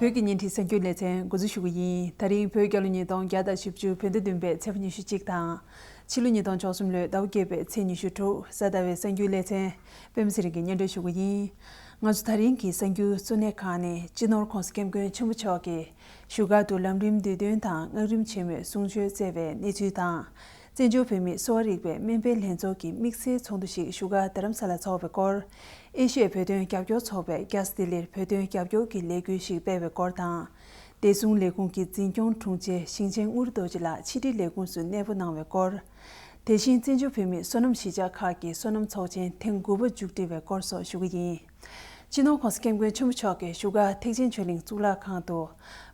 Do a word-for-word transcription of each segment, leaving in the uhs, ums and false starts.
བོད་ཀྱི་བརྙན་འཕྲིན་གསར་འགྱུར་ལེ་ཚན་འགོ་འཛུགས་ཞུ་གི་ཡིན། ད་རིང་བོད་རྒྱལ་ལོ་ཉིས་སྟོང་བརྒྱ་དང་བཞི་བཅུ་བོད་ཟླ་བདུན་པའི་ཚེས་པ་ཉི་ཤུ་གཅིག་དང་། ཕྱི་ལོ་ཉིས་སྟོང་བཅུ་གསུམ་ལོའི་ཟླ་བ་བརྒྱད་པའི་ཚེས་ཉི་ཤུ་དྲུག་གཟའ་ཟླ་བའི་གསར་འགྱུར་ལེ་ཚན། པད་མ་ཚེ་རིང་གིས་སྙན་སྒྲོན་ཞུ་གི་ཡིན། ང་ཚོ་ད་རིང་གི་གསར་འགྱུར་གཙོ་གནད་ཁག་ནི། སྤྱི་ནོར་༸གོང་ས་༸སྐྱབས་མགོན་ཆེན་པོ་མཆོག་གིས་བཞུགས་སྒར་དུ་ལམ་རིམ་བསྡུས་དོན་དང་སྔགས་རིམ་ཆེན་མོའི་གསུང་ཆོས་སྩལ་བའི་གནས་ཚུལ་དང་། བཙན་བྱོལ་བོད་མིའི་གསོ་བ་རིག་པའི་སྨན་པའི་ལྷན་ཚོགས་ཀྱི་དམིགས་བསལ་ཚོགས་འདུ་ཞིག་བཞུགས་སྒར་རྡ་རམ་ས་ལར་འཚོགས་པའི་སྐོར། ཨེ་ཤི་ཡའི་བོད་དོན་རྒྱབ་སྐྱོར་ཚོགས་པས་རྒྱལ་ས་ལྡི་ལིར་བོད་དོན་རྒྱབ་སྐྱོར་གྱི་ལས་འགུལ་ཞིག་སྤེལ་བའི་སྐོར་དང་། བདེ་སྲུང་ལས་ཁུངས་ཀྱི་འཛིན་སྐྱོང་དྲུང་ཆེ་ཞིང་ཆེན་དངུལ་རྡོ་རྗེ་ལགས་ཕྱི་དྲིལ་ལས་ཁུངས་སུ་གནས་སྤོ་གནང་བའི་སྐོར། དེ་བཞིན་བཙན་བྱོལ་བོད་མིའི་སོ་ནམ་གཞིས་ཆགས་ཁག་གི་སོ་ནམ་ཚོགས་ཆེན་ཐེངས་དགུ་པ་མཇུག་སྒྲིལ་བའི་སྐོར་སོགས་ཞུ་གི་ཡིན། སྤྱི་ནོར་༸གོང་ས་༸སྐྱབས་མགོན་ཆེན་པོ་མཆོག་གིས་བཞུགས་སྒར་ཐེག་ཆེན་ཆོས་གླིང་གཙུག་ལག་ཁང་དུ།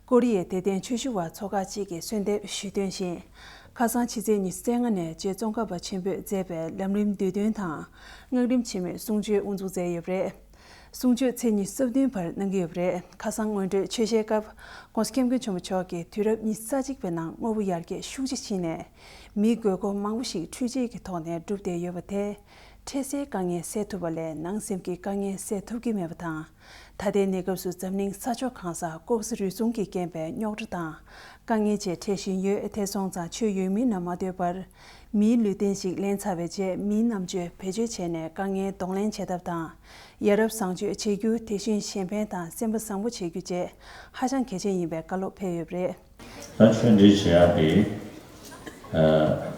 ཀོ་རི་ཡའི་དད་ལྡན་ཆོས་ཞུ་བ་ཚོ་ཁག་ཅིག་གིས་གསོལ་འདེབས་ཞུས་དོན་བཞིན། ཁ་སང་ཕྱི་ཚེས་ཉི་ཤུ་རྩ་ལྔ་ནས་རྗེ་ཙོང་ཁ་པ་ཆེན་པོས་མཛད་པའི་ལམ་རིམ་བསྡུས་དོན་དང་། སྔགས་རིམ་ཆེན་མོའི་གསུང་ཆོས་དབུ་འཛུགས་མཛད་ཡོད་པ་རེད། གསུང་ཆོས་ཚེས་ཉི་ཤུ་རྩ་བདུན་བར་གནང་གི་ཡོད་པ་རེད། ཁ་སང་སྔོན་འགྲོའི་ཆོས་བཤད་སྐབས། ༸གོང་ས་༸སྐྱབས་མགོན་ཆེན་པོ་མཆོག་གིས་དུས་རབས་ཉི་ཤུ་རྩ་གཅིག་པའི་ནང་དངོས་པོ་ཡར་རྒྱས་ཤུགས་ཆེ་ཕྱིན་ནས། མིའི་དགོས་མཁོ་མང་པོ་ཞིག་འཕྲུལ་ཆས་ཀྱི་ཐོག་ནས་བསྒྲུབས་བསྡད་ཡོད་པ་དེས། འཕྲལ་སེལ་དཀའ་ངལ་སེལ་ཐུབ་པ་ལས་ནང་སེམས་ཀྱི་དཀའ་ངལ་སེལ་ཐུབ་ཀྱི་མེད་པ་དང་། ད་ལྟའི་གནས་སྐབས་སུ་འཛམ་གླིང་ས་ཕྱོགས་གང་སར་ལྐོག་ཟ་རུལ་སུངས་ཀྱི་རྐྱེན་པས་རྙོག་དྲ་དང་དཀའ་ངལ་བཅས་འཕྲད་བཞིན་ཡོད། དེ་སོང་ཙང་ཆོས་ཡོད་མིན་ལ་མ་ལྟོས་པར། མིའི་ལུས་རྟེན་ཞིག་ལེན་ཚར་བའི་རྗེས་མིའི་རྣམ་དཔྱོད་བེད་སྤྱོད་བྱས་ནས་དཀའ་ངལ་གདོང་ལེན་བྱེད་ཐབས་དང་། ཡ་རབས་བཟང་སྤྱོད་བྱེད་རྒྱུ། དེ་བཞིན་གཞན་ཕན་དང་སེམས་པ་བཟང་པོ་བྱེད་རྒྱུ་བཅས་ཧ་ཅང་གལ་ཆེན་ཡིན་པའི་བཀའ་སློབ་ཕེབས་ཡོད་པ་རེད། ད་ཆོས་འབྲེལ་བྱེད་ཡག་དེ། ཨ།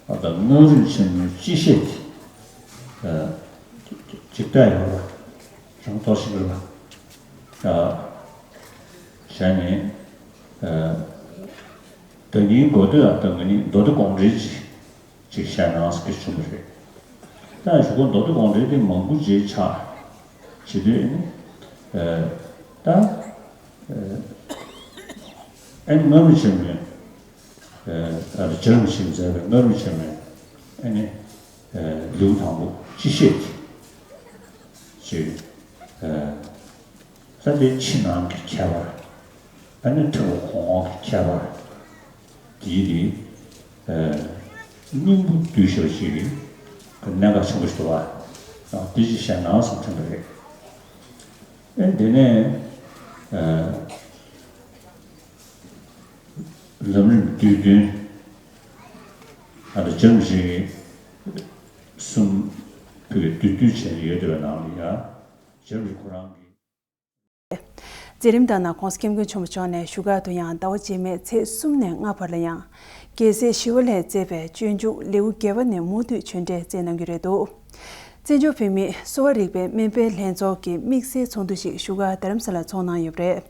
ཨ་ད་སྔགས་རིམ་ཆེན་མོའི་སྤྱི་བཤད་དེ། ཨ། ཅིག་བལྟས་ཡོང་ལ། རང་རྟོགས་ཤིག་རེད་པ། ཨ། བྱས་ནས། ཨ། ད་ངའི་མགོ་སྟོད་ཨ་ད་ང་ནི་མདོ་སྡེ་དགོངས་འགྲེལ་གྱི་ཅིག་བཤད་ན་ཟེར་གྱི་བྱུང་བ་རེད། ད་གཞུག་གུ་མདོ་སྡེ་དགོངས་འགྲེལ་དེ་མང་པོ་ཅིག་ཆགས་བྱེད་དུས་ནི། ཨ། ད། ཨ་ནི་སྔགས་རིམ་ཆེན་མོའི། ཨ། ད་རྗེ་རིན་པོ་ཆེས་མཛད་པའི་སྔགས་རིམ་ཆེན་མོའི། ཨ་ནི། ཨ། ལེའུ་དང་པོ་སྤྱི་བཤད་དེ། ཅིག་ཨ། ད་དེ་ཕྱི་ནང་གི་ཁྱད་པར། ཨ་ནི་ཕྲེང་བ་གོང་འོག་གི་ཁྱད་པར། དེའི་རིགས། ཨ། སྙིང་པོ་བསྡུས་ཤིག་ཅིག་གི་གནད་འགག་ཆེན་པོ་ཞིག་འདུག་པ། དེ་ཅིག་བཤད་ན་བསམ་དྲན་པ་རེད། ཨ། དེ་ནས། ཨ། ལམ་རིམ་བསྡུས་དོན། ཨ་ད་ལྕམ་རིག་གསུམ་བོད་བསྡུས་བསྡུས་བྱས་ནས་ཡོད་བསྡད་པའི་ནང་ལ་ཡང་ལྕམ་རིག་ཁོ་རང་གི། མཛད་རིམ་ལྟར་ན་༸གོང་ས་༸སྐྱབས་མགོན་ཆེན་པོ་མཆོག་ནས་བཞུགས་སྒར་དུ་ཡང་ཟླ་བ་རྗེས་མའི་ཚེས་གསུམ་ནས་ལྔ་བར་ལ་ཡང་། རྒྱལ་སྲས་ཞི་བ་ལྷས་མཛད་པའི་སྤྱོད་འཇུག་ལེའུ་བརྒྱད་པ་ནས་མུ་མཐུད་ཆོས་འབྲེལ་སྩལ་གནང་རྒྱུ་རེད་འདུག། བཙན་བྱོལ་བོད་མིའི་གསོ་བ་རིག་པའི་སྨན་པའི་ལྷན་ཚོགས་ཀྱི་དམིགས་བསལ་ཚོགས་འདུ་ཞིག་བཞུགས་སྒར་རྡ་རམ་ས་ལར་འཚོགས་གནང་ཡོད་པ་རེད།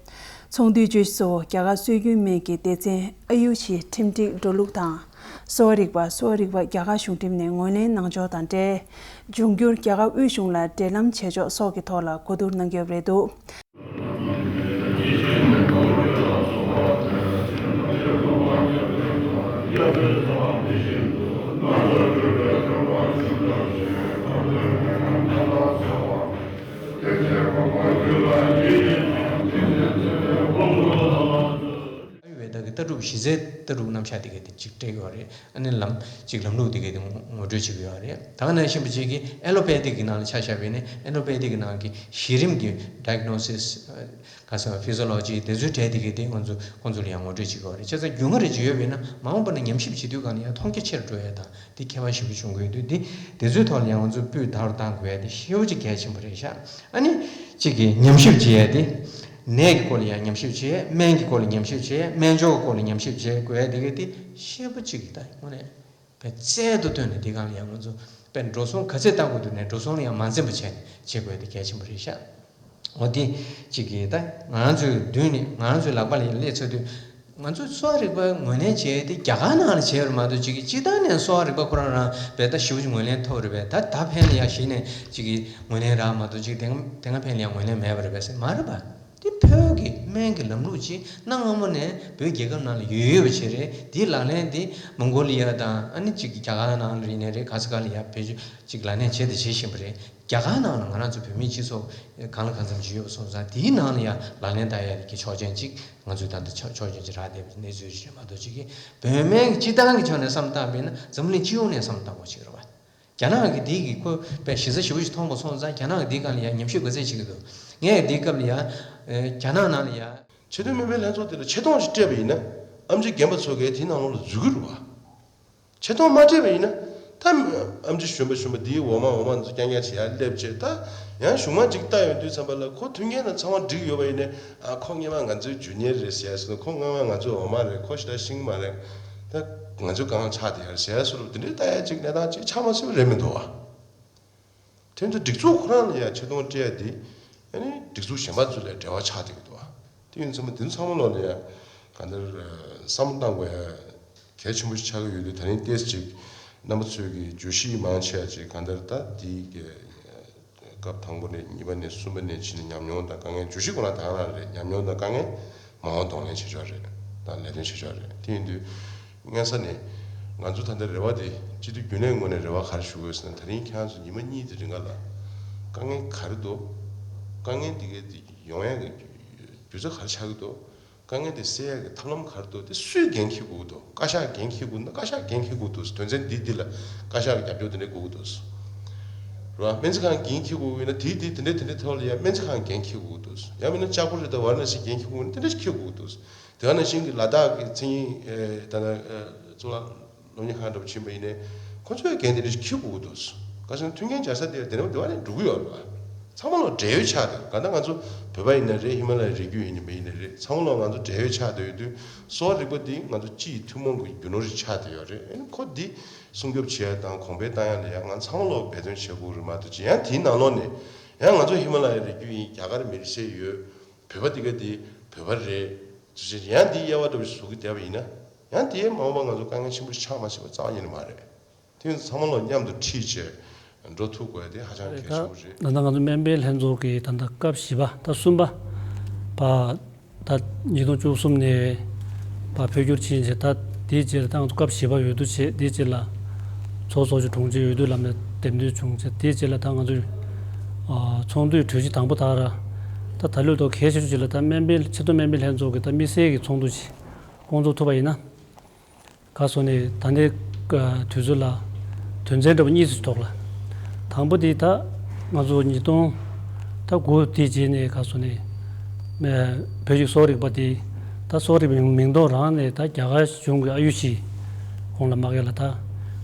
ཚོགས་འདུའི་བརྗོད་གཞི་གཙོ་བོ་རྒྱ་གར་སྲོལ་རྒྱུན་སྨན་གྱི་སྡེ་ཚན་ཨ་ཡུ་ཤི་ཁྲིམས་སྒྲིག་འགྲོ་ལུགས་དང་། གསོ་བ་རིག་པ། གསོ་བ་རིག་པ་རྒྱ་གར་གཞུང་ཁྲིམས་ནས་ངོས་ལེན་གནང་ཕྱོགས་དང་འབྲེལ། འབྱུང་འགྱུར་རྒྱ་གར་དབུས་གཞུང་ལ་འབྲེལ་ལམ་བྱེད་ཕྱོགས་སོགས་ཀྱི་ཐོག་ལ་གོ་བསྡུར་གནང་གི་ཡོད་པ་རེད་འདུག། ཨ་ཡུར་ཝེ་ད་གི་ལྟ་གྲུབ་གཞི་རྩའི་ལྟ་གྲུབ་རྣམ་གཞག་དེ་གའི་དེ་གཅིག་སྤྲད་ཡོད་རེད། ཨ་ནི་ལམ་གཅིག་ལམ་ལུགས་དེ་གའི་དེ་ངོ་སྤྲོད་བྱེད་ཀྱི་ཡོད་རེད། ད་ག་ནང་བཞིན་པ་ཅིག་གི་ཨེ་ལོ་པེ་ཐིག་གི་ནང་ལ་ཆ་བཞག་པ་ཡིན་ན་ཨེ་ལོ་པེ་ཐིག་གི་ནང་གི་གཞི་རིམ་གྱི་ཌའི་གྷ་ནོ་སིས། ག་ཟེར་བ་ཕི་ཟི་ཡོ་ལོ་ཇི་དེ་ཚོའི་གྲས་དེ་གའི་དེ་ང་ཚོ་ཁོང་ཚོ་ལ་ཡང་ངོ་སྤྲོད་བྱེད་ཀྱི་ཡོད་རེད། བྱས་ཙང་རྒྱུས་མངའ་རེ་ཅིག་ཡོད་པ་ཡིན་ན་མ་འོངས་པ་ན་ཉམས་ཞིབ་བྱེད་དུས་སྒང་ལ་ཡང་མཐོང་རྒྱ་ཆེ་རུ་འགྲོ་ཡ་དང་དེ་ཁྱད་པར་ཞེ་པོ་བྱུང་གི་ཡོད་དུས་དེ་དེ་ཚོའི་ཐོག་ལ་ཡང་ང་ཚོ་སྤུས་དག་རུ་གཏང་དགོས་ཡ་དེ་ཞེ་པོ་ཅིག་གལ་ཆེན་པོ་རེད་ཤག། ཨ་ནི་གཅིག་གི་ཉམས་ཞིབ་བྱེད་ཡ་དེ། ནད་ཀྱི་སྐོར་ལ་ཡང་ཉམས་ཞིབ་བྱས། སྨན་གྱི་སྐོར་ལ་ཉམས་ཞིབ་བྱས། སྨན་སྦྱོར་གྱི་སྐོར་ལ་ཉམས་ཞིབ་བྱེད་དགོས་ཡ་དེ་ག་དེ་ཞེ་པོ་ཅིག་གི་ད་དངོས་གནས་བས་རྩལ་དུ་བཏོན་ནས་དེ་སྒང་ལ་ཡང་ང་ཚོ་དཔེ་འགྲོ་སོང་ག་ཚད་བཏང་དགོས་འདུག་ནས་འགྲོ་སོང་ལ་ཡང་མ་འཛེམ་པ་བྱས་ནས་བྱེད་དགོས་ཡ་དེ་གལ་ཆེན་པོ་རེད་ཤག། འོ་དེ་གཅིག་གི་ད་ང་རང་ཚོའི་མདུན་ནས་ང་རང་ཚོའི་ལག་པ་ལ་ཡང་སླེབས་ཚར་དུས་ང་ཚོས་གསོ་བ་རིག་པ་ངོས་ལེན་བྱས་ཏེ་རྒྱ་གར་ནང་ལ་བྱས་པ་རེད་མ་གཏོགས་གཅིག་གི་སྤྱིར་བཏང་ནས་གསོ་བ་རིག་པ་ཁོ་རང་རང་བས་ད་ཞེ་པོ་ཅིག་ངོས་ལེན་ཐོབ་རེད་པས། ད་ད་ཕན་ལ་ཡང་གཞི་ནས་གཅིག་གི་ངོས་ལེན་རག་མ་གཏོགས་གཅིག་དེ་སྔ་དེ་སྔ་ཕན་ལ་ཡང་ངོས་ལེན་མེད་པ་རེད་པས་ཟེར་མ་རེད་པ། དེ་བོད་ཀྱི་སྨན་གྱི་ལམ་ལུགས་ཅིག་གནའ་སྔ་མོ་ནས་བོད་རྒྱལ་ཁབ་ནང་ལ་ཡོད་ཡོད་པ་ཅིག་རེད། དེའི་ལག་ལེན་དེ་མོང་གོ་ལི་ཡ་དང་ཨ་ནི་གཅིག་གི་རྒྱ་གར་ནང་ལ་ཡིན་ནའི་རེད། ག་ས་ག་ལ་ཡ་བེད་སྤྱོད་ཅིག་ལག་ལེན་བྱེད་དང་བྱེད་བཞིན་པ་རེད། རྒྱ་གར་ནང་ལ་ང་རང་ཚོ་བོད་མིའི་སྤྱི་ཚོགས་གང་ལ་གང་འཚམ་ཅིག་ཡོད་པ་སོང་ཙང་དེའི་ནང་ལ་ཡང་ལག་ལེན་བསྟར་ཡ་གི་ཆོག་མཆན་ཅིག་ང་ཚོས་ད་ལྟ་ཆོག་ཆོག་མཆན་ཅིག་རག་བསྡད་པའི་གནས་ཚུལ་ཞིག་རེད་མ་གཏོགས་གཅིག་གི་བོད་སྨན་གྱི་སྤྱིར་བཏང་གི་ཕྱོགས་ནས་བསམ་བཏང་བ་ཡིན་ན་འཛམ་གླིང་སྤྱི་ཡོངས་ནས་བསམ་བཏང་དགོས་ཅིག་རེད་བ། རྒྱ་ནག་གི་འདི་གི་ཁོ་པའི་གཞི་རྩ་ཞེ་པོ་ཞིག་མཐོང་པ་སོང་ཙང་རྒྱ་ནག་གི་འདི་སྒང་ལ་ཡང་ཉམས་ཞིབ་ག་ཚད་བྱེད་ཀྱི་འདུག་ངས་འདི་སྐབས་ལ་ཡང་རྒྱ་ནག་ནང་ལ་ཡང་། ཆེད་དོན་སྨན་པའི་ལྷན་ཚོགས་དེ་ལ་ཆེ་མཐོང་ཞིག་སྤྲད་པ་ཡིན་ན། ཨེམ་ཆི་རྒན་པ་ཚོ་གས་དེའི་ནང་ལོགས་ལ་འཛུལ་གྱི་རེད་བ། ཆེ་མཐོང་མ་སྤྲད་པ་ཡིན་ན། ད་ཨེམ་ཆི་གཞོན་པ་གཞོན་པ་འདིའི་འོག་མ་འོག་མ་ཚོ་རྐྱང་རྐྱང་བྱེད་ཡ་སླེབས་བྱས། ད་ཡང་གཞུག་མ་ཅིག་ལྟ་ཡོང་དུས་ཙམ་པ་ལ་ཁོ་མཐུན་རྐྱེན་དང་ཚང་མ་འགྲིག་ཡོད་པ་ཡིན་ན། ཨ་ཁོ་སྔོན་མ་ང་ཚོའི་ཇུ་ནི་ཡར་རེད་ཟེར་ཡ་སོ། ཁོ་སྔོན་མ་ང་ཚོའི་འོག་མ་རེད། ཁོ་ཞེ་དྲག་ཤེས་ཀྱི་མ་རེད། ད་ང་ཚོའི་དཀའ་ངལ་ཆགས་བསྡད་ཡ་རེད་ཟེར་ཡ་སོ་རུ་དེ་འདྲའི་ལྟ་ཡ་ཅིག་གནས་སྟངས་ཅིག་ཆགས་མ་སྲིད་པ་རེད་མི་འདུག་བ། དེ་ཚོ་སྒྲིག་འཛུགས་ཁོ་རང་ལ་ཡང་ཆེ་མཐོང་སྤྲད་ཡ་དེ། ཨ་ནི་སྒྲིག་འཛུགས་གཞན་པ་ཚོ་ལ་འབྲེལ་བ་ཆགས་བསྡད་ཀྱི་འདུག་བ། དེ་ཡིན་ཙང་དེ་ཚོ་ཚང་མ་ལོག་ལ་ཡང་གང་ལྟར་བསམ་བློ་གཏང་དགོས་ཡ་གལ་ཆེན་པོ་ཞིག་ཆགས་ཀྱི་ཡོད་དུས། ད་རིང་ཏོག་ཙམ་ཅིག་རྣམ་པ་ཚོས་ཀྱི་བརྗོད་གཞི་མང་ཆེ་བ་ཅིག་གང་ལྟར་ད་འདི་གི་སྐབས་དང་པོ་ནས་གཉིས་པ་ནས་གསུམ་པ་ནས་ཕྱིན་ནས་ཉམས་མྱོང་དང་དཀའ་ངལ། བརྗོད་གཞི་ཁོ་རང་ད་ག་རང་རེད། ཉམས་མྱོང་དང་དཀའ་ངལ། མ་འོངས་གདོང་ལེན་བྱེད་ཕྱོགས་རེད། ད་ལས་དོན་བྱེད་ཕྱོགས་རེད། དེ་ཡིན་དུས་སྔོན་ས་ནས་ང་ཚོ་ད་ལྟ་རེ་བ་དེ་སྤྱི་འཐུས་རྒྱུན་ལས་ངོས་ནས་རེ་བ་ག་རེ་ཞུ་དགོས་ཟེར་ན། ད་རིང་ཁྱེད་རང་ཚོ་ཉི་མ་གཉིས་དེ་རིང་ག་ལ་དཀའ་ངལ་ག་རེ་འདུག་དཀའ་ངལ་དེ་གའི་དེ་ཡོང་ཡག་གི་རྒྱུ་རྒྱུ་ཆ་ག་རེ་ཆགས་ཀྱི་འདུག་དཀའ་ངལ་དེ་སེལ་ཡག་གི་ཐབས་ལམ་ག་རེ་འདུག་དེ་སུས་འགན་འཁྱེར་དགོས་ཀྱི་འདུག་བཀའ་ཤག་འགན་འཁྱེར་དགོས་ན་བཀའ་ཤག་འགན་འཁྱེར་དགོས་འདུག་དོན་ཚན་འདི་འདི་ལ་བཀའ་ཤག་གི་རྒྱབ་སྐྱོར་དེ་འདྲ་དགོས་ཀྱི་འདུག་རེད་བ། སྨན་རྩིས་ཁང་འགན་འཁྱེར་དགོས་ཀྱི་ཡོད་ན་དེའི་དེ་དེ་འདྲ་དེ་འདྲ་ཐོག་ལ་ཡང་སྨན་རྩིས་ཁང་འགན་འཁྱེར་དགོས་ཀྱི་འདུག་ཡང་མིན་ན་ལྕགས་པོ་རི་དང་ཝཱ་ར་ཎ་སི་འགན་འཁྱེར་དགོས་ན་དེ་འདྲ་ཞིག་འཁྱེར་དགོས་ཀྱི་འདུག་དེ་ག་ནང་བཞིན་གྱི་ལ་དྭགས་ཀྱི་མཚན་ཉིད་ད་ལྟ་གཙུག་ལག་སློབ་གཉེར་ཁང་འདྲ་པོ་ཕྱིན་པ་ཡིན་ནའི་ཁོ་ཚོའི་འགན་དེ་འདྲ་ཞིག་འཁྱེར་དགོས་ཀྱི་འདུག་ག་ཟེར་ན་མཐུན་རྐྱེན་སྦྱར་ས་དེ་དེ་འདྲ་པོ་དེ་བ་ནས་འགྲོ་གི་ཡོད་རེད་བ། ཚང་མ་ལ་འབྲེལ་ཡོད་ཆགས་འདུག་ག་ད་ང་ཚོ་བོད་པ་ཡིན་ན་རེད། ཧི་མ་ལ་ཡའི་རི་རྒྱུད་ཡིན་པ་ཡིན་ན་རེད། ཚང་མ་ལ་ང་ཚོ་འབྲེལ་ཡོད་ཆགས་བསྡད་ཡོད་དུས་གསོ་བ་རིག་པ་འདི་ང་ཚོ་སྤྱི་ཡི་ཐུན་མོང་གི་རྒྱུ་ནོར་ཞིག་ཆགས་བསྡད་ཡོད་རེད། ཨ་ནི་ཁོ་འདི་སྲུང་སྐྱོབ་བྱེད་ཡ་དང་གོང་འཕེལ་བཏང་ཡ་ལ་ཡང་ང་ཚང་མ་ལོག་འབད་བརྩོན་བྱེད་དགོས་རེད་མ་གཏོགས་ཅི། ཡང་དེའི་ནང་ལོགས་ནས་ཡང་ང་ཚོ་ཧི་མ་ལ་ཡའི་རི་རྒྱུད་ཡིན། རྒྱ་གར་མི་རིགས་ཡོད། བོད་པ་འདི་ག་འདི་བོད་པ་རེད། ཅི་ཡང་འདིའི་དབྱེ་བ་འདྲ་པོ་ཞིག་བཟོ་གི་བསྡད་པ་ཡིན་ན། ཡང་དེའི་མ་འོངས་པ་ང་ཚོ་དཀའ་ངལ་ཆེན་པོ་ཞིག་ཆགས་མ་ཤེས་པ་རྩ་བ་ཉིད་ནས་མ་རེད། དེ་ཚང་མ་ལོག་མཉམ་དུ་ཁྲིད་བྱས་འགྲོ་ཐུབ་དགོས་ཡ་དེ་ཧ་ཅང་གལ་ཆེན་པོ་རེད། ད་ལྟ་ང་ཚོ་སྨན་པའི་ལྷན་ཚོགས་ཀྱི་ད་ལྟ་སྐབས་བཞི་པ་ད་གསུམ་པ་པ། ད་ཉིས་སྟོང་བཅུ་གསུམ་ནས་པ་འཕོ་འགྱུར་ཕྱིན་བྱས། ད་དེའི་རྗེས་ལ་ད་ང་ཚོ་སྐབས་བཞི་པ་འོས་བསྡུ་བྱས། དེའི་རྗེས་ལ་ཚོགས་གཙོ་ཆེ་དྲུང་ཆེ་འོས་བསྡུ་ལམ་ནས་འདེམས་ཐོན་བྱུང་བྱས། དེའི་རྗེས་ལ་ད་ང་ཚོས་ཨ་ཚོགས་འདུའི་གྲོས་གཞི་དང་པོ་དག་ར་ད་ད་ལོའི་ཐོག་གལ་ཆེ་ཤོས་ཅིག་ལ་ད་སྨན་པའི་ཆེད་དོན་སྨན་པའི་ལྷན་ཚོགས་ཀྱི་ད་དམིགས་བསལ་གྱི་ཚོགས་འདུ་ཞིག་སྐོང་ཚོགས་ཐུབ་པ་ཡིན་ན། ག་སོ་ནས་ད་ལྟའི་དུས་ཚོད་ལ་དོན་ཚན་འདྲ་པོ་གཉིས་ཙམ་ཐོག་ལ། དང་པོ་དེ་ད་ང་ཚོ་ཉིས་སྟོང་ད་དགུ་དེ་རྗེས་ནས་ག་སོ་ནས་བོད་ཀྱི་གསོ་རིག་པ་དེ་ད་གསོ་རིག་པའི་མིང་ཐོག་རང་ནས་ད་རྒྱ་གར་གཞུང་གི་ཨ་ཡུ་ཤི་ཁོང་ལ་མ་གས་ལ་ད་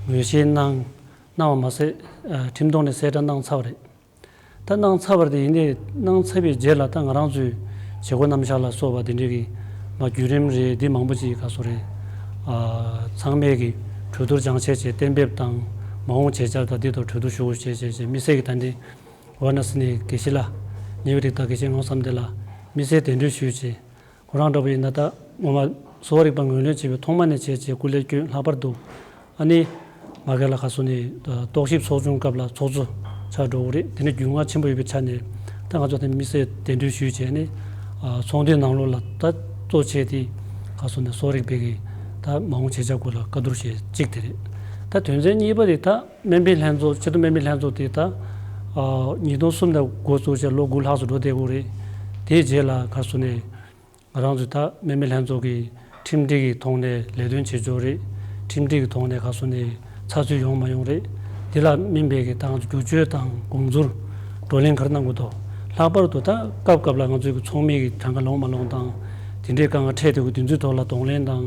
ངོས་བཞེས་གནང་གནང་བ་མ་ཟད་ཁྲིམས་ཐོག་ནས་གསལ་བསྒྲགས་གནང་ཚར་བ་རེད། ད་གནང་ཚར་བ་རེད། དེ་ཡིན་ནའི་གནང་ཚར་བའི་རྗེས་ལ་ད་ང་རང་ཚོའི་བྱེད་སྒོ་རྣམ་གཞག་ལ་སོགས་པ་དེ་འདྲའི་གི་མ་བརྒྱུད་རིམ་རེད། འདི་མང་པོ་ཅིག་ག་སོ་རེད། ཨ་ཚང་མས་གི་གྲོས་བསྡུར་སྦྱང་བཤད་བྱས་གཏན་འབེབས་དང་མ་འོངས་བྱེད་འཆར་དང་འདི་དང་གྲོས་བསྡུར་ཞུ་དགོས་བྱས་བྱས་བྱས། དམིགས་བསལ་གི་ད་འདི་ཝཱ་ར་ཎ་སི་ནས་དགེ་བཤེས་ལགས་ཉེ་བའི་རིགས་དང་དགེ་བཤེས་ངག་དབང་བསམ་གཏན་ལགས་དམིགས་བསལ་གདན་འདྲེན་ཞུས་བྱས། ཁོ་རང་འདྲ་པོ་ཡིན་ན་ད་ངོ་མ་གསོ་བ་རིག་པ་ངོས་ལེན་བྱེད་པའི་ཐོག་མ་ནས་བྱས་བྱས་སྐུ་ལས་བསྐྱོན། ལྷག་པར་དུ་ཨ་ནི་མ་གས་ལ་ག་སོ་ནས་རྟོག་ཞིབ་ཚོགས་ཆུང་སྐབས་ལ་ཚོགས་གཙོ་ཆགས་འགྲོ་གི་རེད། དེ་ནས་རྒྱུས་མངའ་ཆེན་པོ་ཡོད་པའི་ཆ་ནས་ད་ང་ཚོ་དེ་དམིགས་བསལ་གདན་འདྲེན་ཞུས་བྱས་ནས་ཚོགས་འདུའི་ནང་ལོགས་ལ་ད་གཙོ་བྱས་ཏེ་ག་སོ་ནས་གསོ་རིག་པའི་གི་ད་མ་འོངས་བྱེད་འཆར་སྐོར་ལ་བཀའ་བསྡུར་བྱས་གཅིག་དེ་རེད། ད་དོན་ཚན་གཉིས་པ་དེ་ད་སྨན་པའི་ལྷན་ཚོགས་ཆེད་དུ་སྨན་པའི་ལྷན་ཚོགས་དེ་ད་ཉིས་སྟོང་གསུམ་ནས་འགོ་བཙུགས་བྱས་ལོ་དགུ་ལྷག་ཙམ་འགྲོ་བསྡད་ཡོད་རེད། དེའི་རྗེས་ལ་ག་སོ་ནས། ང་རང་ཚོས་ད་སྨན་པའི་ལྷན་ཚོགས་ཀྱི་ཁྲིམས་སྒྲིག་གི་ཐོག་ནས་ལས་དོན་བྱེད་ཕྱོགས་རེད། ཁྲིམས་སྒྲིག་གི་ཐོག་ནས་ག་སོ་ནས་ཚགས་ཚུད་ཡོང་མ་ཡོང་རེད། དེ་ལ་སྨན་པའི་གི་ད་ང་ཚོ་བསྒྱུར་བཅོས་དང་དགོངས་ཚུལ་བགྲོ་གླེང་ག་རེ་གནང་དགོས་འདུག་ལྷག་པར་དུ་ད་སྐབས་སྐབས་ལ་ང་ཚོའི་གི་ཚོགས་མི་གི་གྲངས་ཀ་ལོངས་མ་ལོངས་དང་། དེ་འདྲའི་དཀའ་ངལ་འཕྲད་བསྡད་ཡོད་དུས་ཚོད་ཐོག་ལ་གདོང་ལེན་དང་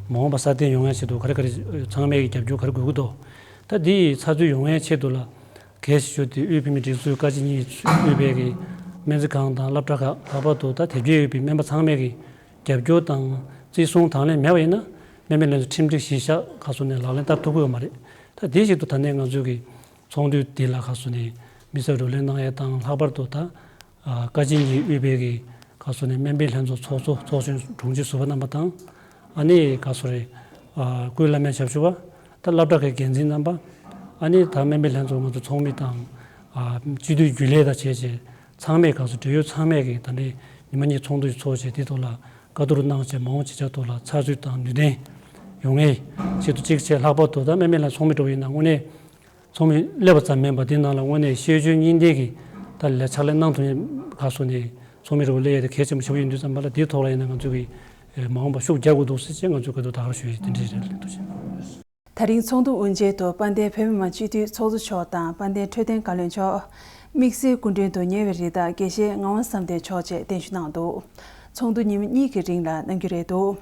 མ་འོངས་པ་སྲ་བརྟན་ཡོང་ཡ་ཆེད་དུ་ག་རེ་ག་རེ་ཚང་མས་གི་རྒྱབ་སྐྱོར་ག་རེ་དགོས་ཀྱི་འདུག་ད་འདི་ཡི་ཚགས་ཚུད་ཡོང་ཡ་ཆེད་དུ་ལ། གལ་ཆེ་ཤོས་དེ་དབུས་བོད་མིའི་སྒྲིག་འཛུགས་བཀའ་སྤྱི་གཉིས་དབུས་པའི་གི་སྨན་རྩིས་ཁང་དང་སློབ་གྲྭ་ཁག་ལྷག་པར་དུ་ད་དེབ་སྐྱེལ་ཡོད་པའི་སྨན་པ་ཚང་མས་གི་རྒྱབ་སྐྱོར་དང་བརྩི་སྲུང་དང་ལེན་མེད་པ་ཡིན་ན་སྨན་པའི་ལྷན་ཚོགས་ཁྲིམས་སྒྲིག་གཞི་བཞག་ག་སོ་ནས་ལག་ལེན་བསྟར་ཐུབ་ཀྱི་ཡོད་མ་རེད། ད་དེ་བཞིན་དུ་ད་ནས་ང་ཚོའི་གི་ཚོགས་འདུ་འདི་ལ་ག་སོ་ནས་དམིགས་བསལ་བགྲོ་གླེང་གནང་ཡས་དང་། ལྷག་པར་དུ་ད་བཀའ་སྤྱི་གཉིས་དབུས་པའི་གི་ག་སོ་ནས་སྨན་པའི་ལྷན་ཚོགས་ཚོགས་གཙོ་ཚོགས་གཞོན་དྲུང་ཆེ་ཟུར་པ་རྣམ་པ་དང་། ཨ་ནི་ག་སོ་རེད། ཨ་སྐུའི་བླ་སྨན་ཞབས་ཞུ་བ། ད་སློབ་གྲྭ་ཁག་གི་འགན་འཛིན་རྣམ་པ། ཨ་ནི་ད་སྨན་པའི་ལྷན་ཚོགས་ང་ཚོ་ཚོགས་མི་དང་། ཨ་སྤྱི་འཐུས་རྒྱུན་ལས་དང་བཅས་བྱས་ཚང་མས་ག་སོ་འབྲེལ་ཡོད་ཚང་མས་གི་ད་ནི་ཉི་མ་གཉིས་ཚོགས་འདུ་ཞིག་ཚོགས་བྱས་དེ་ཐོག་ལ་བཀའ་བསྡུར་གནང་བྱས་མ་འོངས་བྱེད་འཆར་ཐོག་ལ་ཚགས་ཚུད་དང་ནུས་ལྡན་ཡོང་ངེས་ཆེད་དུ་གཅིག་བྱས། ལྷག་པར་དུ་ད་སྨན་པའི་ལྷན་ཚོགས་མི་འགྲོ་བ་ཡིན་ན་དངོས་གནས། ཚོགས་མི་སླེབས་པ་ཙམ་མིན་པར་འདི་ནང་ལ་དངོས་གནས་ཤེས་འཇོན་གཉིས་ལྡན་གྱི་ད་ལས་ཕྱག་ལས་གནང་ཐུབ་མཁན་ག་སོ་ནས་ཚོགས་མི་རུ་སླེབས་ཡ་དེ་གལ་ཆེན་པོ་ཞེ་པོ་ཡིན་དུས་ཙམ་པ་ལ་འདིའི་ཐོག་ལ་ཡིན་ན་ང་ཚོ་གི་མ་འོངས་པ་ཤུགས་རྒྱག་དགོས་འདུག་ཟེར་བྱས་ང་ཚོས་བཀའ་བསྡུར་ད་ག་རང་ཞུ་ཡི་དེ་འདྲ་རེད། ཐུགས་རྗེ་ཆེ། ད་རིང་ཚོགས་འདུ་དབུ་འབྱེད་དུ་དཔལ་ལྡན་བོད་མི་མང་སྤྱི་འཐུས་ཚོགས་གཙོ་མཆོག་དང་དཔལ་ལྡན་འཕྲོད་བསྟེན་བཀའ་བློན་མཆོག་དམིགས་བསལ་སྐུ་མགྲོན་དུ་ཉེ་བའི་རི་དྭགས་དགེ་བཤེས་ངག་དབང་བསམ་གཏན་མཆོག་བཅས་གདན་ཞུ་གནང་འདུག་ཚོགས་འདུ་ཉིན་གཉིས་ཀྱི་རིང་ལ་གནང་རྒྱུ་རེད་འདུག་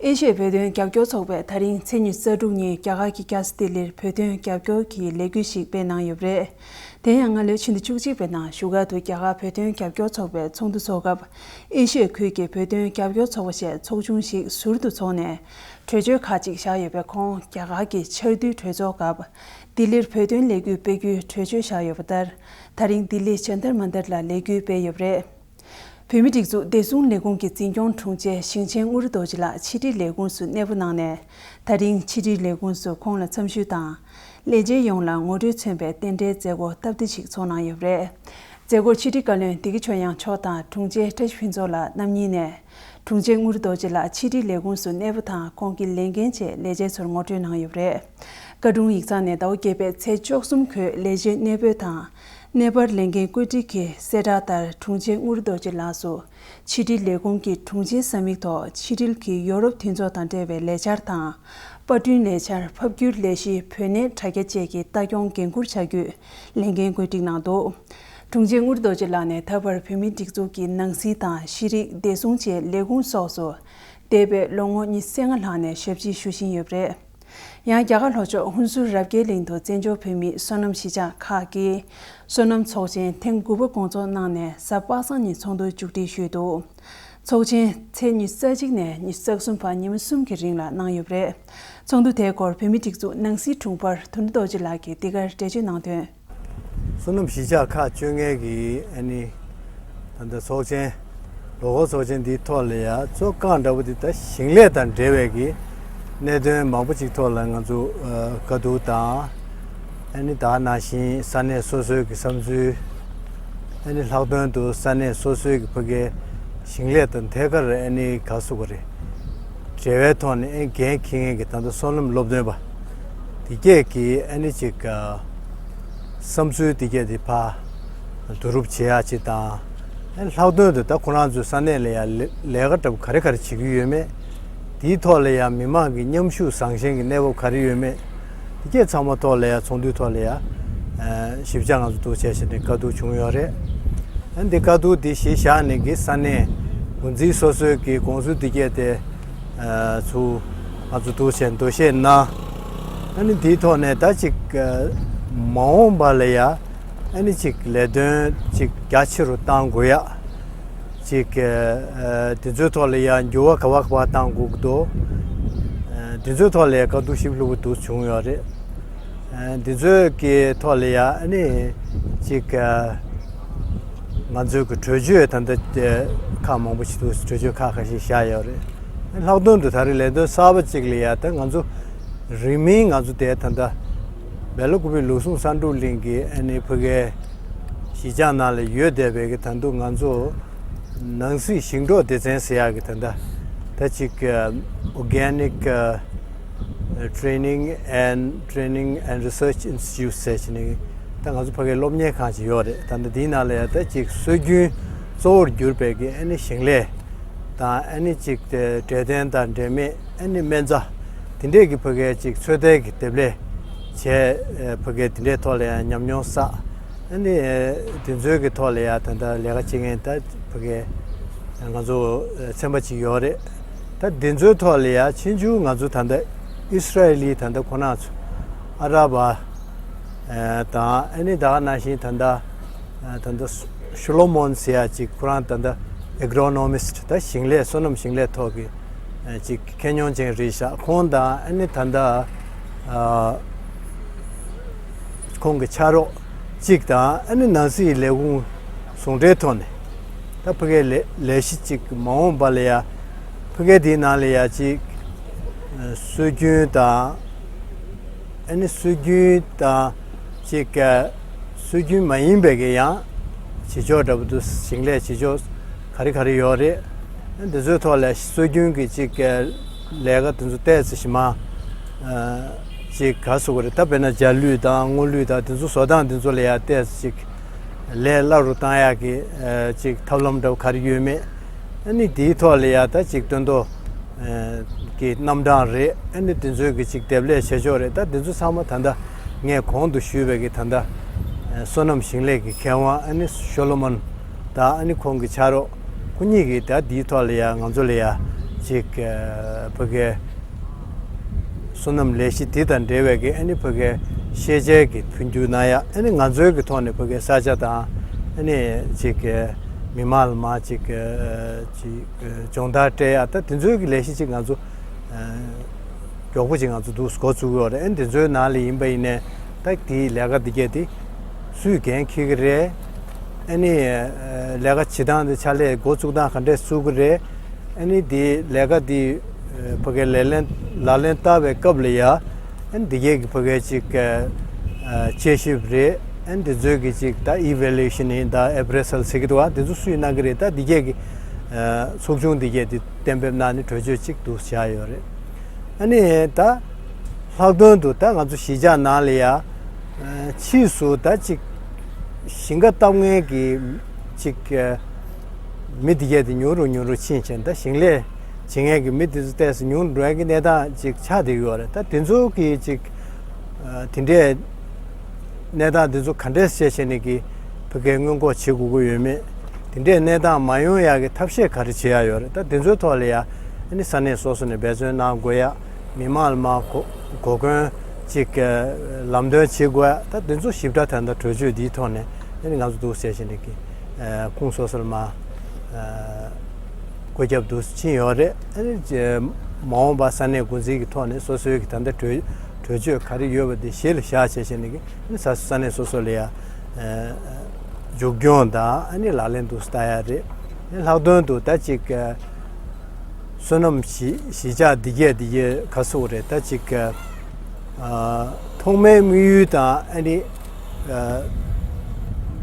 ཨེ་ཤི་ཡའི་བོད་དོན་རྒྱབ་སྐྱོར་ཚོགས་པས་ད་རིང་ཚེས་ཉི་ཤུ་རྩ་དྲུག་ཉིན་རྒྱ་གར་གྱི་རྒྱལ་ས་ལྡི་ལིར་བོད་དོན་རྒྱབ་སྐྱོར་གྱི་ལས་འགུལ་ཞིག་སྤེལ་གནང་ཡོད་པ་རེད། དེ་ཡང་སྔ་ལོའི་ཕྱི་ཟླ་བཅུ་གཅིག་པའི་ནང་བཞུགས་སྒར་དུ་རྒྱ་གར་བོད་དོན་རྒྱབ་སྐྱོར་ཚོགས་པའི་ཚོགས་འདུ་འཚོགས་སྐབས། ཨེ་ཤི་ཡའི་ཁུལ་གྱི་བོད་དོན་རྒྱབ་སྐྱོར་ཚོགས་པ་བཅས་ཚོགས་ཆུང་ཞིག་ཟུར་དུ་འཚོགས་ནས། གྲོས་ཆོད་ཁག་ཅིག་བཞག་ཡོད་པའི་ཁོངས། རྒྱ་གར་གྱི་ཆར་དུས་གྲོས་ཚོགས་སྐབས་ལྡི་ལིར་བོད་དོན་ལས་འགུལ་སྤེལ་རྒྱུའི་གྲོས་ཆོད་བཞག་ཡོད་པ་ལྟར། ད་རིང་ལྡི་ལི་ཇན་ཏར་མན་ཏར་ལ་ལས་འགུལ་སྤེལ་ཡོད་པ་རེད། བོད་མིའི་སྒྲིག་འཛུགས་བདེ་སྲུང་ལས་ཁུངས་ཀྱི་འཛིན་སྐྱོང་དྲུང་ཆེ་ཞིང་ཆེན་དངུལ་རྡོ་རྗེ་ལགས་ཕྱི་དྲིལ་ལས་ཁུངས་སུ་གནས་སྤོ་གནང་ནས། ད་རིང་ཕྱི་དྲིལ་ལས་ཁུངས་སུ་ཁོང་ལ་འཚམས་ཞུས་དང་། ལས་བྱེད་ཡོངས་ལ་ངོ་སྤྲོད་མཚོན་པའི་རྟེན་འབྲེལ་མཛད་སྒོ་སྟབས་བདེ་ཞིག་འཚོགས་གནང་ཡོད་པ་རེད། མཛད་སྒོར་ཕྱི་དྲིལ་བཀའ་བློན་བདེ་སྐྱིད་ཆོས་དབྱངས་མཆོག་དང་དྲུང་ཆེ་བཀྲ་ཤིས་ཕུན་ཚོགས་ལགས་རྣམ་གཉིས་ནས། དྲུང་ཆེ་དངུལ་རྡོ་རྗེ་ལགས་ཕྱི་དྲིལ་ལས་ཁུངས་སུ་གནས་སྤོ་དང་ཁོང་གི་ལས་འགན་བཅས་ལས་བྱེད་ཚོར་ངོ་སྤྲོད་གནང་ཡོད་པ་རེད། བཀའ་དྲུང་ཡིག་ཚང་ནས་ཟླ་བ་བརྒྱད་པའི་ཚེས་བཅུ་གསུམ་གོས་ལས་བྱེད་གནས་སྤོས་དང་། གནས་སྤར་ལས་འགན་བཀོད་སྒྲིག་གི་གསལ་བསྒྲགས་ལྟར་དྲུང་ཆེ་དངུལ་རྡོ་རྗེ་ལགས་སུ། ཕྱི་དྲིལ་ལས་ཁུངས་ཀྱི་དྲུང་ཆེའི་ས་མིག་ཐོག་ཕྱི་དྲིལ་གྱི་ཡོ་རོབ་མཐུན་ཚོགས་དང་འབྲེལ་བའི་ལས་འཆར་དང་། པར་སྐྲུན་ལས་འཆར། ཕབ་སྒྱུར་ལས་གཞི། བོད་གནས་དྲ་རྒྱ་བཅས་ཀྱི་ལྟ་སྐྱོང་འགན་འཁུར་བྱ་རྒྱུའི་ལས་འགན་བཀོད་སྒྲིག་གནང་འདུག་དྲུང་ཆེ་དངུལ་རྡོ་རྗེ་ལགས་ནས་ད་བར་བོད་མིའི་སྒྲིག་འཛུགས་ཀྱི་ནང་སྲིད་དང་ཤེས་རིག་བདེ་སྲུང་བཅས་ལས་ཁུངས་སོགས་སུ་འདས་པའི་ལོ་ངོ་ཉི་ཤུ་རྩ་ལྔ་ལྷག་ནས་ཞབས་ཕྱི་ཞུ་བཞིན་ཡོད་པ་རེད། ཡང་རྒྱ་གར་ལྷོ་ཕྱོགས་ཧུན་སུར་རབ་རྒྱས་གླིང་དུ་བཙན་བྱོལ་བོད་མིའི་སོ་ནམ་གཞིས་ཆགས་ཁག་གིས་སོ་ནམ་ཚོགས་ཆེན་ཐེངས་དགུ་པ་སྐོང་ཚོགས་གནང་ནས་གཟའ་པ་སངས་ཉིན་ཚོགས་འདུ་མཇུག་སྒྲིལ་ཞུས་འདུག་ཚོགས་ཆེན་ཚེས་ཉི་ཤུ་རྩ་གཅིག་ནས་ཉི་ཤུ་རྩ་གསུམ་བར་ཉིན་མོ་གསུམ་གྱི་རིང་ལ་གནང་ཡོད་པ་རེད། ཚོགས་འདུ་དེའི་སྐོར་བོད་མིའི་སྒྲིག་འཛུགས་ནང་སྲིད་དྲུང་འཕར་དོན་གྲུབ་རྡོ་རྗེ་ལགས་ཀྱིས་འདི་གར་འགྲེལ་བརྗོད་གནང་དོན། སོ་ནམ་གཞིས་ཆགས་ཁག་བཅོ་ལྔའི་གི་ཨ་ནི་ད་ལྟ་ཚོགས་ཆེན། ལོ་འཁོར་ཚོགས་ཆེན་འདིའི་ཐོག་ལ་ཡ་གཙོ་རྐང་འདྲ་པོ་འདི་ད་ཞིང་ལས་དང་འབྲེལ་བའི་གི་གནད་དོན་མང་པོ་ཅིག་ཐོག་ལ་ང་ཚོ་ཨ་བཀའ་བསྡུར་དང་། ཨ་ནི་ད་ནང་བཞིན་ས་གནས་སོ་སོའི་གི་བསམ་ཚུལ། ཨ་ནི་ལྷག་དོན་དུ་ས་གནས་སོ་སོའི་གི་ཕ་གིའི་ཞིང་ལས་དང་ཐད་ཀར་ཨ་ནི་ག་ཟེར་དགོས་རེད། འབྲེལ་བའི་ཐོག་ནས་ཨ་འགན་འཁྱེར་མཁན་གྱི་ད་ལྟ་སོ་ནམ་སློབ་སྟོན་པ་དེ་གས་ཀྱི་ཨ་ནི་ཅིག་ཨ་བསམ་ཚུལ་དེ་གས་དེ་ཕར་བསྡུ་རུབ་བྱེད་ཡག་ཅིག་དང་། ཨ་ནི་ལྷག་དོན་དུ་ད་ཁོ་རང་ཚོའི་ས་གནས་ལ་ཡང་ལས་ལས་ཀ་འདྲ་པོ་ག་རེ་ག་རེ་བྱེད་ཀྱི་ཡོད་མེད། དེའི་ཐོག་ལ་ཡང་མི་མང་གི་མཉམ་ཞུགས་བཟང་ཞན་གྱི་གནས་བབ་ག་རེ་ཡོད་མེད། དེ་གས་ཚང་མ་ཐོག་ལ་ཡང་ཚོགས་འདུའི་ཐོག་ལ་ཡང་ཨ་ཞིབ་ཆ་ང་ཚོ་འདུ་བྱས་བྱས་ནས་བཀའ་བསྡུར་བྱུང་ཡོད་རེད། ཨ་འདི་བཀའ་བསྡུར་འདི་གཞི་བཞག་ནས་གི་ས་གནས་འགོ་འཛིན་སོ་སོའི་གི་དགོངས་ཚུལ་འདི་གས་དེ་ཨ་ཚུར་ང་ཚོ་འདུ་བྱས་འདུ་ཤེས་གནང་། ཨ་ནི་འདིའི་ཐོག་ནས་ད་ཅིག་ཨ་མ་འོངས་པ་ལ་ཡ་ཨ་ནི་ཅིག་ལས་དོན་ཅིག་རྒྱ་ཆེ་རུ་གཏང་དགོས་ཡ། ཅིག་ཨ་དེ་ཚོའི་ཐོག་ལ་ཡ་འགྱུར་བ་ག་བ་ག་བ་གཏང་དགོས་ཀྱི་འདུག་ཨ་དེ་ཚོའི་ཐོག་ལ་ཡ་བཀའ་བསྡུར་ཞིབ་ལྷུག་པོ་འདུག་བྱུང་ཡོད་རེད། ཨ་འདི་ཚོའི་གི་ཐོག་ལ་ཡ་ཨ་ནི་ཅིག་ཨ་ང་ཚོའི་གི་གྲོས་ཆོད་ད་ལྟ་ཨ་ཁག་མང་པོ་ཞིག་འདུག་གྲོས་ཆོད་ཁག་ཁ་ཤས་བཞག་ཡོད་རེད། ལྷག་དོན་དུ་ད་རེས་ལས་དོན་གསར་པ་ཅིག་ལ་ཡ་ད་ང་ཚོ་རིང་མིན་ང་ཚོ་དེ་ད་ལྟ་སྦེལ་ཀོབ་པའི་ལུགས་ཟུང་ས་འབྲུག་གླིང་གི་ཨ་ནི་ཕ་གིའི་གཞིས་ཆགས་ནང་ལ་ཡོད་བསྡད་པའི་གི་ད་དུང་ང་ཚོ་ནང་སྲིད་ཞིང་འབྲོག་སྡེ་ཚན་ཟེར་ཡག་གི་ད་ལྟ་ད་ཅིག་ཨ་Organic ཨ་Training and Training and Research Institute ཟེར་བྱས་ནས་ད་ང་ཚོ་ཕ་གིའི་སློབ་གཉེར་ཁང་ཅིག་ཡོད་རེད། ད་ལྟ་འདིའི་ནང་ལ་ཡ་ད་ཅིག་སྲོལ་རྒྱུན་གཙོ་བོར་གྱུར་པའི་གི་ཨ་ནི་ཞིང་ལས་དང་ཨ་ནི་ཅིག་དེ་འབྲས་ལྡན་དང་འབྲས་མེད་ཨ་ནི་སྨན་རྩྭ་དེ་འདྲས་ཀྱི་ཕ་གིའི་ཅིག་ཚོད་ལྟའི་གི་འདེབས་ལས་བྱས། ཕ་གིའི་དེ་འདྲས་ཐོག་ལ་ཡང་ཉམས་མྱོང་བསགས། ཨ་ནི་དེ་ཚོའི་གི་ཐོག་ལ་ཡང་ད་ལྟ་ལས་ཀ་བྱེད་མཁན་ད་ཕ་གིའི་ང་ཚོ་ཚན་པ་ཅིག་ཡོད་རེད། ད་དེ་ཚོའི་ཐོག་ལ་ཡང་ཕྱིན་ཆུ་ང་ཚོ་ད་ལྟ་ཨི་སི་ར་ཨེལ་ལི་ད་ལྟ་ཁོ་རང་ཚོ་ཨ་ར་བ་དང་ཨ་ནི་ད་ག་ནང་བཞིན་ད་ལྟ་ད་ལྟ་ཤོ་ལོ་མོན་ཟེར་ཡ་ཅིག་ཁོ་རང་ད་ལྟ་Agronomist ད་ཞིང་ལས་སོ་ནམ་ཞིང་ལས་ཐོག་གི་ཅིག་མཁས་མྱོང་ཅན་རེད་ཤག་ཁོང་དང་ཨ་ནི་ད་ལྟ་ཁོང་གི་ཕྱག་རོགས་གཅིག་དང་ཨ་ནི་ནང་སྲིད་ལས་ཁུངས་ཟུང་འབྲེལ་ཐོག་ནས་ད་ཕ་གིའི་ལས་ལས་གཞི་གཅིག་མ་འོངས་པ་ལ་ཡ་ཕ་གིའི་དེའི་ནང་ལ་ཡ་གཅིག་སྲོལ་རྒྱུན་དང་ཨ་ནི་སྲོལ་རྒྱུན་དང་གཅིག་སྲོལ་རྒྱུན་མ་ཡིན་པའི་གི་ཡང་བྱེད་ཕྱོགས་འདྲ་པོ་འདུག་ཞིང་ལས་བྱེད་ཕྱོགས་ག་རེ་ག་རེ་ཡོད་རེད། འདི་ཚོའི་ཐོག་ལ་སྲོལ་རྒྱུན་གྱི་ཅིག་ལས་ཀ་འདི་ཚོ་ཏོག་ཙམ་ཞིག་མ་ཅིག་ག་ཟེར་དགོས་རེད། ད་དཔེར་ན་འཇའ་ལུད་དང་སྔོ་ལུད་དང་འདི་ཚོ་བཟོ་སྟངས་འདི་ཚོ་ལ་ཡང་ཏོག་ཙམ་ཅིག་ལས་སླ་རུ་བཏང་ཡག་གི་ཅིག་ཐབས་ལམ་འདྲ་བོ་ག་རེ་ཡོད་མེད། ཨ་ནི་དེའི་ཐོག་ལ་ཡང་ད་ཅིག་སྟོན་ཐོག་ ཨ་གི་རྣམ་གྲངས་རེད། ཨ་ནི་དེ་ཚོའི་གི་ཅིག་འདེབས་ལས་བྱེད་ཕྱོགས་རེད། ད་དེ་ཚོ་ཚང་མ་ད་ལྟ་ངས་གོང་དུ་ཞུས་པའི་གི་ད་ལྟ་ཨ་བསོད་ནམས་ཞིང་ལས་ཀྱི་མཁས་དབང་ཨ་ནི་ཤོ་ལོ་མོན་དང་ཨ་ནི་ཁོང་གི་ཕྱག་རོགས་ཁོ་གཉིས་ཀྱིས་ད་འདིའི་ཐོག་ལ་ཡ་ང་ཚོ་ལ་ཡ་ཅིག་ཨ་ཕ་གི་བསོད་ནམས་ལས་གཞི་འདི་དང་འབྲེལ་བའི་གི་ཨ་ནི་ཕ་གི་ཤེས་བྱའི་གི་མཐུན་འགྱུར་གནང་ཡ། ཨ་ནི་ང་ཚོའི་གི་ཐོག་ནས་ཕ་གི་ས་ཆ་དང་ཨ་ནི་ཅིག་གི་མི་མང་ལ་མ་ཅིག་གི་ཅིག་སྦྱོང་བརྡར་སྤྲད་ཡ། ད་དེ་ཚོའི་གི་ལས་གཞི་ཅིག་ང་ཚོ་མགྱོགས་པོ་ཅིག་ང་ཚོ་འདུག་འགོ་བཙུགས་ཡོད་རེད། ཨ་ནི་དེ་ཚོའི་ནང་ལ་ཡིན་པ་ཡིན་ནའི་ད་དེའི་ལས་ཀ་འདི་གས་དེ་སུས་འགན་འཁྱེར་གི་རེད། ཨ་ནི་ལས་ཀ་བྱེད་སྟངས་དེ་ཕྱག་ལས་འགོ་བཙུགས་སྟངས་ག་འདྲས་བཙུགས་ཀྱི་རེད། ཨ་ནི་དེ་ལས་ཀ་དེ་ཕ་གའི་ལས་ལན་ལག་ལེན་བསྟར་བའི་སྐབས་ལ་ཡ་ཨ་ནི་དེ་གས་ཀྱི་ཕ་གའི་ཅིག་དཔྱད་ཞིབ་རེད། ཨ་ནི་དེ་ཚོའི་གི་ཅིག་ད་ཨི་ཝེ་ལུ་ཨེ་ཤན་ཡིན་ད་ཨེ་པི་རེ་སལ་ཟེར་གི་འདུག་བ། དེ་ཚོ་སུས་གནང་གི་རེད། ད་དེ་གས་ཀྱི་ཚོགས་ཆུང་དེ་གས་དེ་གཏན་འབེབས་གནང་ནས་གྲོས་ཆོད་ཅིག་འདུག་བཞག་ཡོད་རེད། ཨ་ནི་ད་ལྷག་དོན་དུ་ད་ང་ཚོ་གཞིས་ཆགས་ནང་ལ་ཡ་ཕྱིས་སུ་ད་ཅིག་ཞིང་ཁ་བཏབ་མཁན་གྱི་ཅིག་མི་དེ་གས་དེ་ཉུང་རུ་ཉུང་རུ་ཕྱིན་བྱས་ད་ཞིང་ལས་བྱེད་མཁན་གྱི་མི་དེ་ཚོ་ཏོག་ཙམ་ཉུང་རུ་འགྲོ་ཡ་གི་གནས་སྟངས་ཅིག་ཆགས་བསྡད་ཡོད་རེད། ད་དེ་ཚོ་གི་ཅིག་དེ་འདྲས་གནས་སྟངས་དེ་ཚོ་ག་འདྲས་བྱས་བྱས་ནས་ཀྱི་ཕ་གའི་སྔོན་འགོག་བྱེད་དགོས་ཀྱི་ཡོད་མེད། དེ་འདྲས་གནས་སྟངས་མ་ཡོང་ཡག་གི་ཐབས་ཤེས་ག་རེ་བྱེད་ཡག་ཡོད་རེད། ད་དེ་ཚོའི་ཐོག་ལ་ཡ་ཨ་ནི་ས་གནས་སོ་སོ་ནས་འབད་བརྩོན་གནང་དགོས་ཡ། མི་མང་ལ་མ་གོ་གོ་སྐོན་ཅིག་ལམ་སྟོན་བྱེད་དགོས་ཡ། ད་དེ་ཚོ་ཞིབ་ཕྲ་ད་ལྟ་གྲོས་ཆོད་འདིའི་ཐོག་ནས་ཨ་ནི་ང་ཚོ་འདུག་ཟེར་བཞིན་རེད་ཀྱི་ཁུངས་སོ་སོར་མ་བཀོད་ཁྱབ་འདུག་ཕྱིན་ཡོད་རེད། ཨ་ནི་མ་འོངས་པ་ས་གནས་འགོ་འཛིན་གྱི་ཐོག་ནས་སོ་སོའི་གི་ད་ལྟ་གྲོས་གྲོས་ཆོད་ག་རེ་ཡོད་པ་དེ་གཞི་ལ་བཞག་བྱས་བྱས་ནས་ཀྱི་ཨ་ནི་ས་ས་གནས་སོ་སོ་ལ་ཡ་མཇུག་སྐྱོང་དང་ཨ་ནི་ལག་ལེན་དུ་བསྟར་ཡ་རེད། ལྷག་དོན་དུ་ད་ཅིག་བསོད་ནམས་གཞིས་གཞིས་ཆགས་འདི་གས་འདི་གས་ག་སོགས་རེད། ད་ཅིག་ཐོག་མའི་དམིགས་ཡུལ་དང་ཨ་ནི་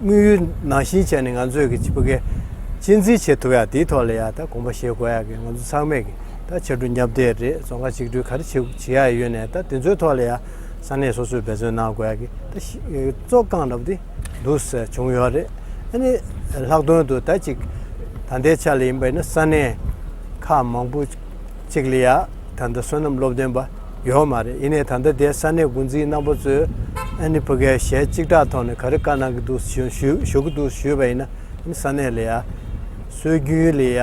དམིགས་ཡུལ་ནང་བཞིན་བྱས་ནས་ང་ཚོས་ཀྱི་ཅིག་ཕ་གི་གཅེས་འཛིན་བྱེད་ཐུབ་ཡ་དེའི་ཐོག་ལ་ཡ་ད་དགོངས་པ་བཞེས་དགོས་ཡ་གི་ང་ཚོ་ཚང་མས་ཀྱི་ད་ཕྱར་གྲུ་མཉམ་འདེགས་རེད། རྫོང་ཁ་གཅིག་སྒྲིལ་ག་རེ་བྱེད་བྱེད་ཡ་ཡོད་ནས་ད་དེ་ཚོའི་ཐོག་ལ་ཡ་ས་གནས་སོ་སོས་འབད་བརྩོན་གནང་དགོས་ཡ་གི་ད་ཤི་གཙོ་རྐང་འདྲ་པོ་དེ་འདུག་སེ་བྱུང་ཡོད་རེད། ཨ་ནི་ལྷག་དོན་དུ་ད་ཅིག་ད་ལྟའི་ཆ་ལ་ཡིན་པ་ཡིན་ན་ས་གནས་ཁག་མང་པོ་ཅིག་ལ་ཡ་ད་ལྟ་བསོད་ནམས་སློབ་སྟོན་པ་ཡོད་མ་རེད། ཡིན་ནའི་ད་ལྟ་དེ་ས་གནས་འགོ་འཛིན་རྣམ་པ་ཚོས་ཨ་ནི་ཕ་གའི་གཞས་གཅིག་གྲགས་ཐོག་ནས་ག་རེ་བཀའ་གནང་གི་འདུག་ཞུ་ཞུ་ཞུ་གི་འདུག་ཞུས་པ་ཡིན་ན། ཨ་ནི་ས་གནས་ལ་ཡ་སྲོལ་རྒྱུན་ལ་ཡ་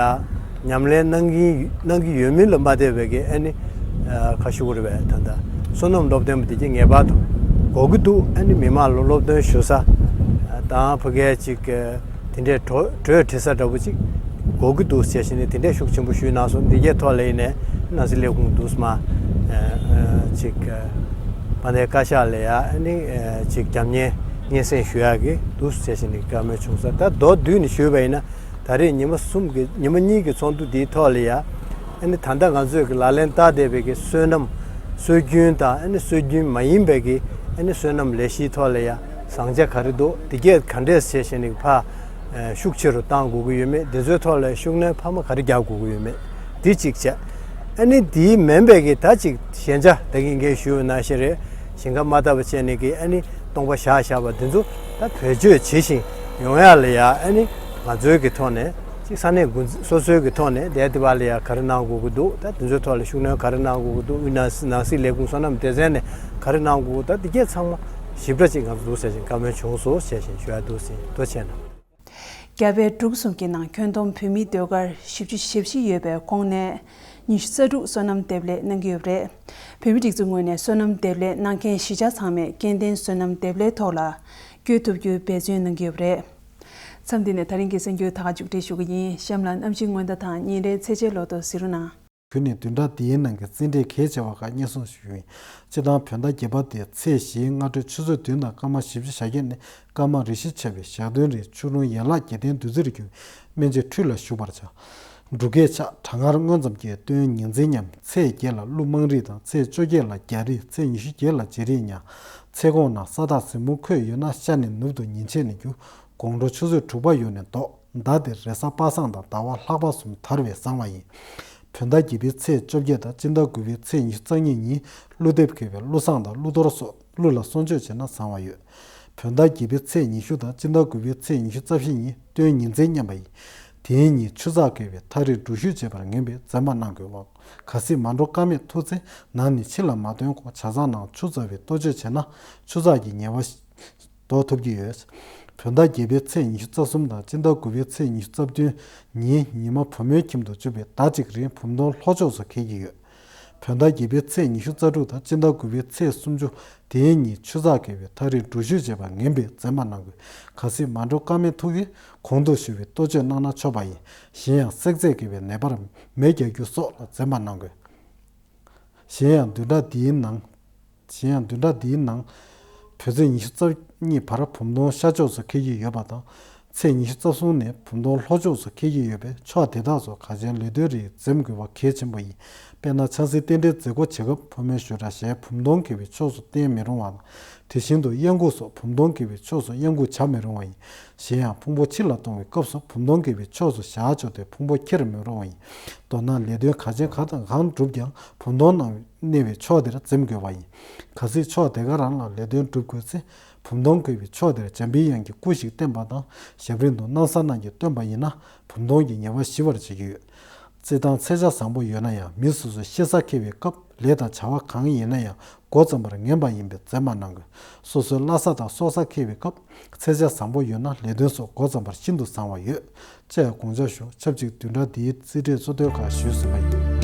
ཉམས་ལེན་གནང་གི་གནང་གི་ཡོད་མིན་ལ་མ་བལྟས་པའི་གི་ཨ་ནི་ཁ་ཤུ་རེ་བས་ད་ལྟ་བསོད་ནམས་སློབ་སྟོན་པ་དེ་གི་ངེས་པར་དུ་དགོས་ཀྱི་འདུག་ཨ་ནི་མི་མང་ལ་སློབ་སྟོན་ཞུ་ས་དང་ཕ་གའི་ཅིག་དེ་འདྲའི་གྲོས་གྲོས་འདྲི་ས་འདྲ་པོ་ཅིག་དགོས་ཀྱི་འདུག་ཟེར་བཞིན་ནས་དེ་འདྲའི་ཤུགས་ཆེན་པོ་ཞུས་གནང་སོང་། འདི་གའི་ཐོག་ལ་ཡིན་ནས་ནང་སྲིད་ལས་ཁུངས་འདུག་སྨ་ཅིག་དཔལ་ལྡན་བཀའ་ཤག་ལ་ཡ་ཨ་ནི་ཅིག་རྒྱབ་གཉེར་སྙན་སེང་ཞུ་ཡག་གི་འདུག་ཟེར་བཞིན་ནས་བཀའ་མོལ་བྱུང་ས། ད་མདོར་བསྡུས་ནས་ཞུས་པ་ཡིན་ན། ད་རེས་ཉི་མ་གསུམ་གྱི་ཉི་མ་གཉིས་ཀྱི་ཚོགས་འདུ་འདིའི་ཐོག་ལ་ཡ། ཨ་ནི་ད་ལྟ་ང་ཚོས་ཀྱི་ལག་ལེན་བསྟར་བསྡད་པའི་གི་བསོད་ནམས་སྲོལ་རྒྱུན་དང་ཨ་ནི་སྲོལ་རྒྱུན་མ་ཡིན་པའི་གི་ཨ་ནི་བསོད་ནམས་ལས་གཞིའི་ཐོག་ལ་ཡ་བཟང་ཆ་ག་རེ་འདུག་འདི་གས་ག་འདྲས་བྱས་བྱས་ནས་ཕར་ཤུགས་ཆེ་རུ་བཏང་དགོས་ཀྱི་ཡོད་མེད། འདི་ཚོའི་ཐོག་ལ་ཤུགས་སྣོན་འཕར་མ་ག་རེ་རྒྱག་དགོས་ཀྱི་ཡོད་མེད། འདི་གཅིག་བྱས། ཨ་ནི་དེའི་མིན་པའི་གི་ད་ཅིག་ཞན་ཆ་ད་གིན་ངས་ཞུས་པ་ནང་བཞིན་རེད། ཞིང་ཁ་མ་བཏབ་པ་བྱས་ནས་ཀྱི་ཨ་ནི་སྟོང་པ་བཞག་བཞག་པ་འདི་ཚོ་ད་བེད་སྤྱོད་བྱེད་བཞིན་ཡོང་ཡ་ལ་ཡ། ཨ་ནི་ང་ཚོའི་གི་ཐོག་ནས་ཅིག་ས་གནས་འགོ་འཛིན་སོ་སོའི་གི་ཐོག་ནས་དེ་དེ་བ་ལ་ཡ་ག་རེ་གནང་དགོས་ཀྱི་འདུག་ད་འདི་ཚོའི་ཐོག་ལ་ཤུགས་སྣོན་ག་རེ་གནང་དགོས་ཀྱི་འདུག་དབུས་ནང་ནང་སྲིད་ལས་ཁུངས་བསོད་ནམས་སྡེ་ཚན་ནས་ག་རེ་གནང་དགོས་ཀྱི་འདུག་ད་འདི་གས་ཚང་མ་ཞིབ་ཕྲ་ཅིག་ང་ཚོ་འདུག་ཟེར་བཞིན་བཀའ་མོལ་བྱུང་སོང་ཟེར་བཞིན་ཞུ་ཡ་འདུག་ཟེར། ཐུགས་རྗེ་གནང་། རྒྱ་བལ་འབྲུག་གསུམ་གྱི་ནང་ཁྱོན་བསྡོམས་བོད་མིའི་ཟློས་གར་བཞི་བཅུ་ཞེ་བཞི་ཡོད་པའི་ཁོངས་ནས་ཉི་ཤུ་རྩ་དྲུག་བསོད་ནམས་འདེབས་ལས་གནང་གི་ཡོད་པ་རེད། བོད་མིའི་སྒྲིག་འཛུགས་ངོས་ནས་བསོད་ནམས་འདེབས་ལས་གནང་མཁན་གཞིས་ཆགས་ཚང་མས་སྐྱེ་ལྡན་བསོད་ནམས་འདེབས་ལས་ཐོག་ལ་བསྐྱོད་ཐུབ་རྒྱུའི་འབད་བརྩོན་གནང་གི་ཡོད་པ་རེད། མཚམས་འདི་ནས་ད་རིང་གི་གསར་འགྱུར་ད་ག་མཇུག་སྒྲིལ་ཞུ་གི་ཡིན། གཤམ་ལ་གནམ་གཤིས་སྔོན་བརྡ་དང་ཉིན་རེའི་ཚེས་ཆའི་ལོ་ཐོ་གཟིགས་རོགས་གནང་། བོད་ནས་བདུན་ཕྲག་འདིའི་ནང་གི་རྩེད་འགྲན་གལ་ཆེ་བ་ཁག་སྙན་སེང་ཞུས་ཡིན། སྤྱིར་བཏང་བོད་ཟླ་བརྒྱད་པ་དེ་ཚེས་བཞིའི་སྔ་དྲོའི་ཆུ་ཚོད་བདུན་དང་སྐར་མ་བཞི་བཅུ་ཞེ་བརྒྱད་ནས་སྐར་མ་རེ་བཞི་ཆགས་པའི་ཞག་བདུན་རིང་ཆུ་ཀླུང་ཡན་ལག་བརྒྱད་ལྡན་བདུད་རྩི་རུ་གྱུར་པའི་སྨན་དཔྱད་ཁྲུས་ལ་ཞུགས་པར་བྱ། འབྲུག་སྐད་ཆགས་གྲང་ངར་སྔོན་ཙམ་གྱིས་སྟོན་ཉི་འཛིན་མཉམ། ཚེས་བརྒྱད་ལ་ཀླུ་དམངས་རིགས་དང་ཚེས་བཅོ་བརྒྱད་ལ་རྒྱ་རིགས། ཚེས་ཉི་ཤུ་བརྒྱད་ལ་བྱེ་རིགས་ཉ། ཚེས་གོང་ན་ས་བདག་གཟིག་མོ་ཁོད་ཡོད་ན་ཤར་ནས་ནུབ་ཏུ་ཉིན་ཕྱེད་ནས་རྒྱུ། དགོང་དྲོ་ཆུ་ཚོད་དྲུག་པ་ཡོལ་ནས་ལྡོག་ཟླ་འདིར་རེས་གཟའ་པ་སངས་དང་ཟླ་བ་ལྷག་པ་གསུམ་དར་བས་བཟང་བ་ཡིན། བོད་ཟླ་བརྒྱད་པའི་ཚེས་བཅོ་བརྒྱད་དང་སྤྱི་ཟླ་དགུ་པའི་ཚེས་ཉི་ཤུ་རྩ་གཉིས་ཉིན་ཀླུ་འདེབས་འཁེལ་བའི་ཀླུ་བཟང་དང་ཀླུ་གཏོར་སོགས་ཀླུ་ལ་གསོལ་མཆོད་བྱས་ན་བཟང་བ་ཡོད། བོད་ཟླ་བརྒྱད་པའི་ཚེས་ཉི་ཤུ་དང་སྤྱི་ཟླ་དགུ་པའི་ཚེས་ཉི་ཤུ་རྩ་བཞི་ཉིན་སྟོན་ཉི་འཛིན་མཉམ་པ་ཡིན། དེའི་ཉིན་ཆུ་ཚགས་བཀལ་བའི་མཐའ་རིས་འགྲུལ་བཞུད་བྱེད་པར་ངེས་པའི་འཛེམ་པ་གནང་དགོས་པ། གལ་སྲིད་མ་འགྲོ་ཀ་མེད་ཐུག་ཚེ་ནང་ནས་ཕྱི་ལ་མ་ཐོན་གོང་ཇ་ཚགས་ནང་ཆུ་ཚ་བའི་ལྟོ་སྤྱོད་བྱས་ན་ཆུ་ཚགས་ཀྱི་ཉེས་པ་ཟློག་ཐུབ་ཀྱི་ཡོད། བོད་ཟླ་བརྒྱད་པའི་ཚེས་ཉི་ཤུ་རྩ་གསུམ་དང་སྤྱི་ཟླ་དགུ་པའི་ཚེས་ཉི་ཤུ་རྩ་བདུན་ཉིན་ཉི་མ་བུ་མོའི་ཁྱིམ་དུ་བཅུག་པའི་ཟླ་གཅིག་རིང་བུམ་སྡོང་ལྷོ་ཕྱོགས་སུ་འཁེལ་གྱི་ཡོད། བོད་ཟླ་བརྒྱད་པའི་ཚེས་ཉི་ཤུ་རྩ་དྲུག་དང་སྤྱི་ཟླ་དགུ་པའི་ཚེས་སུམ་ཅུ་དེའི་ཉིན་ཆུ་ཚགས་བཀལ་བའི་མཐའ་རིས་འགྲུལ་བཞུད་བྱེད་པར་ངེས་པའི་འཛེམ་པ་གནང་དགོས། གལ་སྲིད་མ་འགྲོ་ཀ་མེད་ཐུག་གིས་གོང་དུ་ཞུས་པའི་ལྟོ་སྤྱོད་གནང་ན་ཆོག་པ་ཡིན། གཞན་ཡང་བསྲེག་རྫས་བཀལ་བའི་ནད་པར་མེ་རྒྱག་རྒྱུ་སོགས་ལ་འཛེམ་པ་གནང་དགོས། གཞན་ཡང་བདུན་ཕྲག་འདིའི་ནང་། གཞན་ཡང་བདུན་ཕྲག་འདིའི་ནང་། བོད་ཚེས་ཉི་ཤུ་རྩ་གཉིས་བར་བུམ་སྡོང་ཤར་ཕྱོགས་སུ་འཁེལ་གྱི་ཡོད་པ་དང་། ཚེས་ཉི་ཤུ་རྩ་གསུམ་ནས་བུམ་སྡོང་ལྷོ་ཕྱོགས་སུ་འཁེལ་གྱི་ཡོད་པས་ཕྱོགས་དེ་དག་སོགས་གལ་ཆེན་ལས་དོན་རིགས་འཛེམ་དགོས་པ་གལ་ཆེན་པོ་ཡིན། དཔེར་ན་ཆབ་སྲིད་རྟེན་འབྲེལ་མཛད་སྒོ་བྱེད་སྐབས་བུད་མེད་ཞོལ་གྲྭ་གཞན་བུམ་སྡོང་འཁེལ་བའི་ཕྱོགས་སུ་བསྟན་མི་རུང་བ་དང་། དེ་བཞིན་དུ་གཡང་འགུགས་སོགས་བུམ་སྡོང་འཁེལ་བའི་ཕྱོགས་སུ་གཡང་འགུགས་བྱ་མི་རུང་བ་ཡིན། གཞན་ཡང་ཕུང་པོ་ཕྱི་ལ་གཏོང་བའི་སྐབས་སུ་བུམ་སྡོང་འཁེལ་བའི་ཕྱོགས་སུ་བཞག་ཆོག་སྟེ་ཕུང་པོ་འཁྱེར་མི་རུང་བ་ཡིན། མདོར་ན་ལས་དོན་ག་ཅན་གང་དང་གང་བསྒྲུབ་ཀྱང་བུམ་སྡོང་གནང་གནས་པའི་ཕྱོགས་དེར་འཛེམ་དགོས་པ་ཡིན། གལ་སྲིད་ཕྱོགས་དེ་ག་རང་ལ་ལས་དོན་སྒྲུབ་དགོས་ཚེ་བུམ་སྡོང་འཁེལ་བའི་ཕྱོགས་དེར་འཇམ་པའི་དབྱངས་ཀྱི་སྐུ་ཞིག་བསྟན་པ་དང་ཞབས་རིམ་དུ་སྣང་གསལ་རྣམས་ཀྱིས་སྟོན་པ་ཡིན་ན་བུམ་སྡོང་གི་ཉེས་པ་ཞི་བར་བྱེད་ཀྱི་ཡོད། རྩེད་ཐང་ཚེས་ཆ་བཟང་པོ་ཡོད་ན་ཡང་མི་སོ་སོའི་ཤི་ས་འཁེལ་བའི་སྐབས་ལས་དང་བྱ་བ་གང་ཡིན་ན་ཡང་འགོ་བརྩམས་པར་ངན་པ་ཡིན་པས་འཛེམ་པ་གནང་དགོས། སོ་སོའི་བླ་གཟའ་དང་སྲོག་གཟའ་འཁེལ་བའི་སྐབས་ཚེས་ཆ་བཟང་པོ་ཡོད་ན་ལས་དོན་སོགས་འགོ་བརྩམས་པར་ཤིན་ཏུ་བཟང་བ་ཡོད། ཅེས་དགོངས་འཇགས་ཞུ། ཆབས་ཅིག་བདུན་ཕྲག་འདིའི་རྩིས་འབྲས་གཙོ་དོན་ཁག་ཞུས་ཟིན་པ་ཡིན།